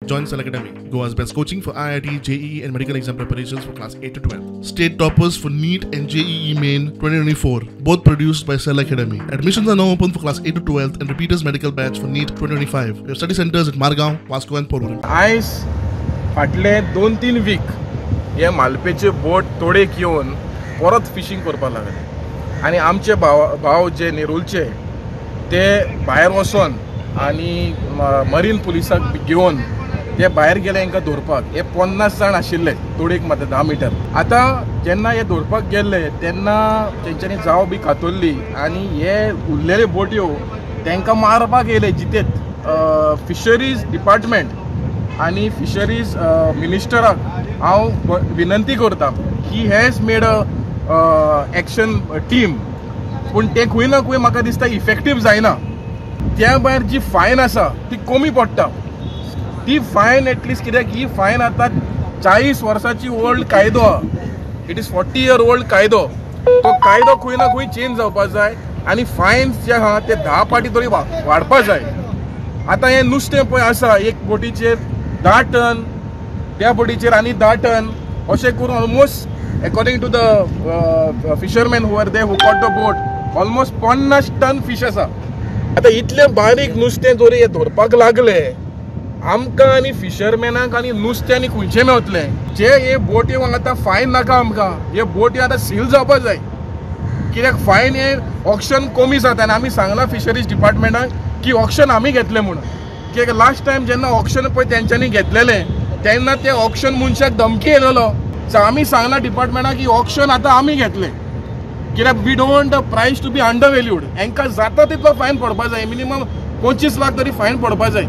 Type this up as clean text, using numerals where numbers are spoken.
Join Cell Academy, Goa's best coaching for IIT, JEE and medical exam preparations for class 8 to 12. State toppers for NEET and JEE Main 2024, both produced by Cell Academy. Admissions are now open for class 8 to 12 and repeaters medical batch for NEET 2025. We have study centers at Margao, Vasco and Porvorim. आयज फाटले 2-3 week हे मालपेचे बोट तोडेक येवन परत fishing करपाक लागले आनी आमचे भाव जे नेरुलचे ते भायर वचोन आनी मरीन पुलिसाक घेवन ते भायर गेले हांकां धरपाक. हे 50 जाण आशिल्ले तोडेक मात 10 मिटर. आतां जेन्ना हे धरपाक गेल्ले तेन्ना तेंच्यांनी जाव बी कातरली आनी हे उरलेले बोटयो तांकां मारपाक येयले जितेत. फिशरीज डिपार्टमेंट आनी फिशरीज मिनिस्टराक हांव विनंती करता की has made a action team, पूण ते खंय ना खंय म्हाका दिसता इफेक्टीव जायना. त्या भायर जी फायन आसा ती कमी पडटा. ती फायन एटलिस्ट कित्याक ही फायन आतां 40 वर्साची ओल्ड कायदो आहा. It is 40 year old कायदो. तो कायदो खंय ना खंय चेंज जावपाक जाय आनी फायन्स जे आहा ते 10 पाटी तरी वाडपा जाय. आतां हें नुस्तें पळय आसा एक बोटीचेर 10 टन, त्या बोटीचेर आनी 10 टन, अशें करून almost according to the fishermen who are there who caught the boat almost 50 ton fish आसा. आतां इतलें बारीक नुस्तें जरी हे धरपाक लागले आमकां आनी फिशरमॅनाक आनी नुस्तें आनी खंयचें मेवतलें. जे हे बोटी आतां फायन नाका आमकां, हे बोटी आतां सील जावपा जाय कित्याक फायन हे ऑक्शन कमी जाता. आनी आमी सांगलां फिशरीज डिपार्टमेंटाक की ऑक्शन आमी घेतलें म्हणून, कित्याक लास्ट टायम जेन्ना ऑक्शन पळय तेंच्यांनी घेतलेलें तेन्ना ते ऑक्शन मनशाक धमकी येयलेलो. सो आमी सांगलां डिपार्टमेंटाक की ऑक्शन आतां आमी घेतलें कित्याक we don't want the price to be under valued. हांकां जाता तितलो फायन पडपा जाय, मिनिमम 25 लाख तरी फायन पडपा जाय.